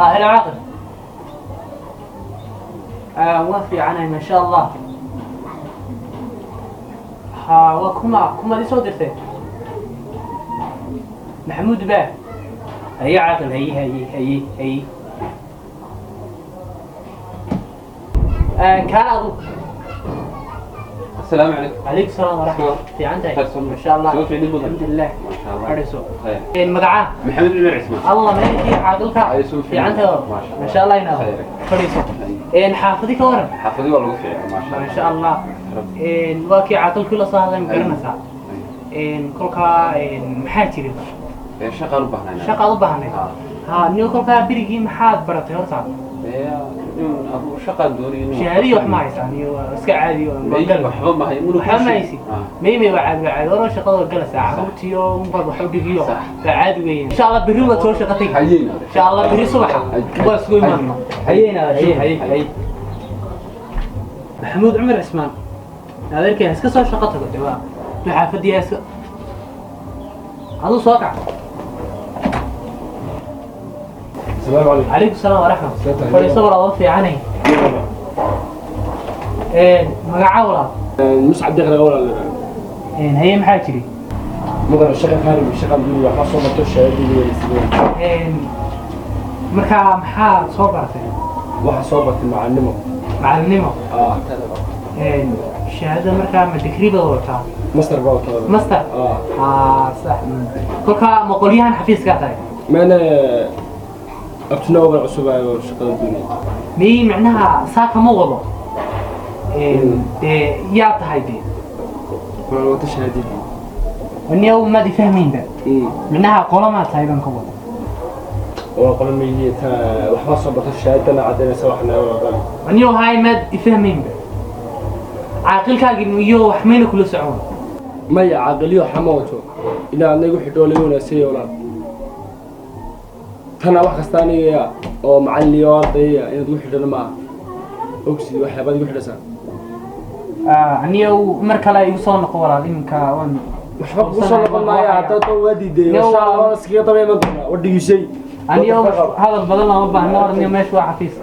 Hello Caaqil. Waa fiicanahay, maasha Allah. Ha, waa kuma kumaad isoo dirtay? Maxamuud ba? Haye Caaqil, haye haye haye haye. Kaan adu. السلام عليكم. Calaykum salaam waraxmat. Fiican tahay, maasha Allah. Soo fiicnin mudan. Alxamdulilah. ما شاء الله. Fadhiiso. خير. Magacaa? محمد بن عثمان. Allah, meelkii caaqilka. Ay, soo fiican tahay. ما شاء الله. Maasha Allah inaad Khayr. fadhiiso. Xaafadi ka waran? حافظي والله في ما شاء الله. Maasha Allah. Waa kii caaqilkii la soo hadlay, ma garanaysaa? Kolkaa maxaa jira? شقة ربحنا. Shaqaad u baahnay? Ha, niyo kolkaa berigii maxaad baratay horta? أبو شقة دوني إنه Shahaadiyo wax ma haysaa niyo? Waa iska caadi oo waa gal. waxba ma hayo. Waxba ma haysid? Maymay, waa caadi, waa caadi oro, shaqada waa galaysaa, carruurtiyo unbaad wax u dhigiyo. Sax. Waa caadi weeyaan. Insha Allah berri waad soo shaqa tegi. Hayeyna. Insha Allah berri subaxa waa isku imaano. Hayeyna, haye haye haye. Maxamuud Cumar Cismaan, adeerkay ha iska soo shaqo tago de, waa xaafadii ha iska aduu soo kac. السلام عليكم. Calaykum salaam waraxmat. Salaam. Fadhiiso walaal, fiicanay. Magacaa walaal? مسعد دخل ولا Haye, maxaa jiri? مدن الشقة خارج الشقة بدون waxba soo barto, shahaadadii way sideen. Markaa maxaad soo baratay? Waxa soo bartay macalinimo. Macalinimo? Ah. Shahaadada markaa ma digrii baad wadataa? Master baa wataa. Master? Ah. Haa, sax. Kolkaa ma qolyahan xafiiskaa tahay? maana abtinaa baan cusub ayo shaqada doonay. Miyay macnaha saa kama wado dee, yaa tahay dee? Waan wata shahaadadii. Niyow, maad ifahmaynba macnaha, qolamaa tahay baan ka wada. Waa qolan meeyay ta waxba soo barto, shahaadana cadeynaysa waxna waa qali. Niyow, haay, maad ifahmaynba, caaqilkaagi iyo wax mayna kula socon. Maya, caaqiliyo xama wato ilaa anagu xidhoo laga wanaagsan walaal, tana wax kasta aniga oo macallin iyo ardayya inaad igu xidhana ma aha, ogsid waxyaabaad igu xidhaysaa. Niyow, mar kale igu soo noqo walaal, iminka waan Waxba kugu soo noqon maayo haddaad waa diiday. No, insha Allah waan iskaga daba iman doonaa wadhigishay. Aniyow, hadal badan looma baahno, orniyo, meesha waa xafiis.